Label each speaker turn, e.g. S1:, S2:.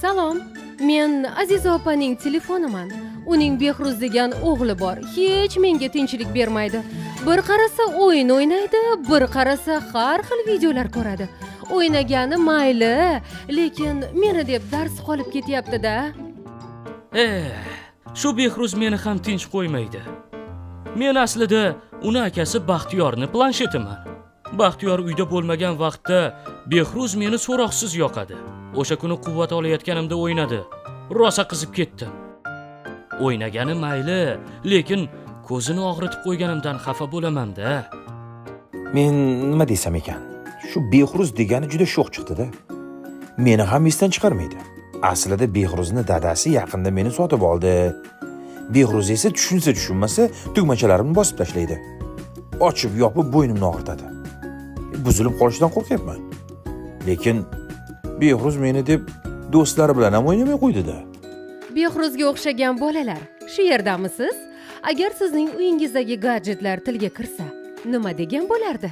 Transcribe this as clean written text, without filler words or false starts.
S1: Salom, men Aziza opaning telefoniman. Uning Behruz degan o'g'li bor, hech menga tinchlik bermaydi. Bir qarasa o'yin o'ynaydi, bir qarasa har xil videolar ko'radi. O'ynagani mayli, lekin meni deb dars qolib ketyapti-da.
S2: Eh, shu Behruz meni ham tinch qo'ymaydi. Men aslida uni akasi Baxtiyorni planshetiman. Baxtiyor uyda bo'lmagan vaqtda Behruz meni so'roqsiz yoqadi. O'sha kuni quvvat olayotganimda o'ynadi. Rosa qizib ketdim. O'ynagani mayli, lekin ko'zini og'ritib qo'yganimdan xafa bo'laman-da.
S3: Men nima desam ekan, shu Behruz degani juda sho'x chiqdi-da. Meni ham esdan chiqarmaydi. Aslida Behruzni dadasi yaqinda meni sotib oldi. Behruz esa tushunsa tushunmasa tugmachalarimni bosib tashlaydi. Ochib yopib bo'ynimni og'ritadi. Buzilib qolishidan qo'rqyapman. Lekin Behruz meni deb do'stlari bilan ham o'ynamay qo'ydi-da.
S1: Behruzga o'xshagan bolalar, shu yerdamisiz? Agar sizning uyingizdagi gadjetlar tilga kirsa, nima degan bo'lardi?